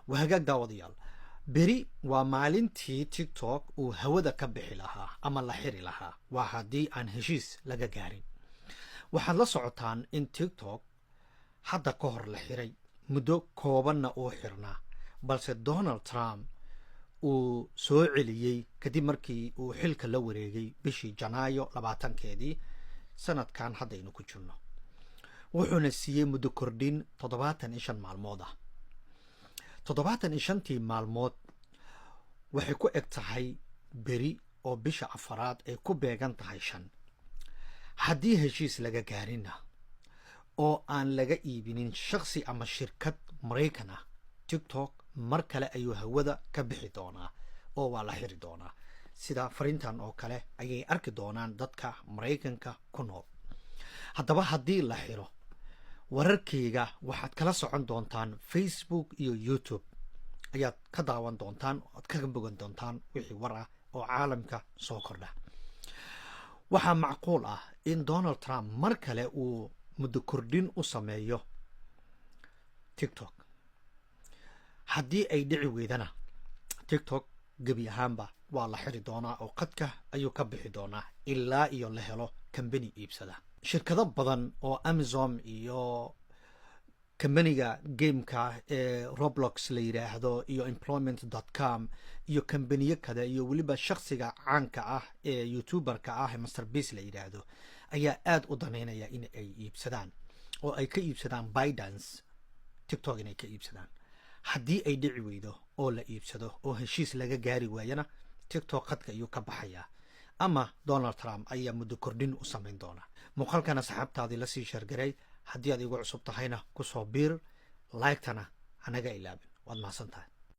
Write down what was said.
Waa hagaag, daawadayaal. Beri waa maalintii TikTok uu hawada ka bixi lahaa ama la xiri lahaa, waa haddii aan heshiis laga gaarin. Waxaad la socotaan in TikTok hadda ka hor la xiray, muddo koobanna uu xirnaa, balse Donald Trump uu soo celiyey kadib markii uu xilka la wareegay bishii Janaayo 20-keedii sanadkan haddaynu ku jirno, wuxuuna siiyey muddo kordhin 75 maalmood ah. 75-tii maalmood waxay ku eg tahay beri oo bisha afaraad ay ku beegan tahay 5. Haddii heshiis laga gaarinna oo aan laga iibinin shakhsi ama shirkad Maraykan ah, TikTok mar kale ayuu hawada ka bixi doonaa oo waa la xiri doonaa. Sida fariintan oo kale ayay arki doonaan dadka Maraykanka ku nool. Haddaba haddii la xiro, wararkayga waxaad kala socon doontaan Facebook iyo YouTube ayaad ka daawan doontaan, oad kaga bogan doontaan wixii war ah oo caalamka soo kordha. Waxaa macquul ah in Donald Trump mar kale uu muddo kordhin u sameeyo TikTok. Haddii ay dhici weydana, TikTok gebi ahaanba waa la xiri doonaa oo qadka ayuu ka bixi doonaa ilaa iyo la helo kambani iibsada. Shirkado badan oo Amazon iyo kambaniga gameka ee Roblox la yidhaahdo iyo employment.com iyo kambaniyo kale iyo weliba shaksiga caanka ah ee YouTuberka ah ee MrBeast la yidhaahdo ayaa aada u daneynaya in ay iibsadaan oo ay ka iibsadaan ByteDance TikTok inay ka iibsadaan. Haddii ay dhici weydo oo la iibsado oo heshiis laga gaari waayana, TikTok khadka ayuu ka baxayaa ama Donald Trump ayaa muddo kordhin u samayn doona. Muuqaalkan asxaabtaadii lasii share garay. Haddii aad igu cusub tahayna, kusoo biir, like-tana hanaga ilaabin. Waad mahadsan tahay.